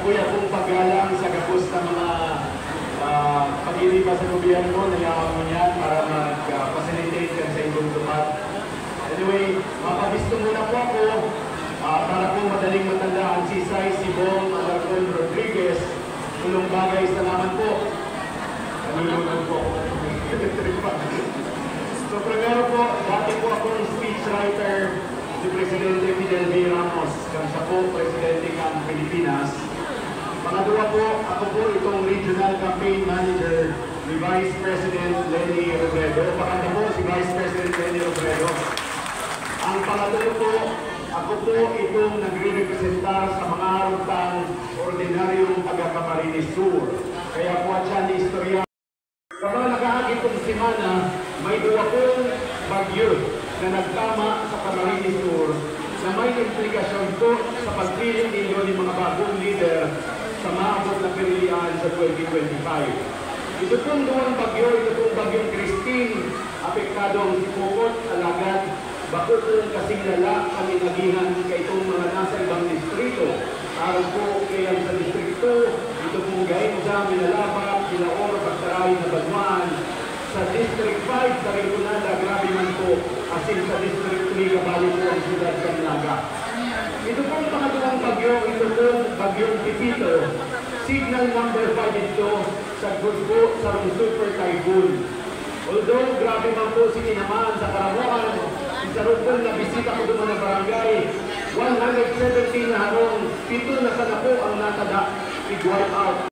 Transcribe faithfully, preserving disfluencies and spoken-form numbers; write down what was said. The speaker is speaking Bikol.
Kuya, kung paggalang sa gabos na mga, ah, pag-iriba sa gobyerno na yaon mo niyan para mag, ah, facilitate kan sa inyong tupad. Anyway, mapabisto muna po ako, ah, para po madaling matanda ang sisay, si Bong Alarcon Rodriguez. Tulong bagay, salamat po. Nalulunod po ako. So, primero po, dati po akong speechwriter ni Presidente Fidel V. Ramos, kan siya po presidente kan Pilipinas. Pangadwa po, ako po itong regional campaign manager ni Vice President Leni Robredo. Pakanta po si Vice President Leni Robredo. Ang pangatlo po, ako po itong nagre-representar sa mga arog tang ordinaryong taga Camarines Sur. Kaya po at siya ni istorya. Sa mga nakaagit kong semana, may duwa pong bagyo na nagtama sa Camarines Sur na may implikasyon po sa pagpili ninyo ng mga bagong leader sa maabot na pirilian sa twenty twenty-five. Ito pong duwang bagyo, ito pong bagyong Christine, apektado ang Sipocot, alagad bako pong kasing lala ang inagihan kaitong mga nasa ibang distrito. Arog po kaiyan sa Distrito, ito pong Gainza, Minalabac, Villaor, Pagtaray, Nabanuan. Sa District five, sa Rinconada, grabe man po, asin sa District three, kabali po ang siyudad kan Naga. Ito pong pangaduwang bagyo, ito pong bagyong Pepito, signal number five ito, sagkod po sarong super typhoon. Although grabe man po si tinamaan sa karamoan, isarong pong nabisita ko duman na barangay, one hundred seventeen na harong, pito na sana po ang natada, ig-wipe out.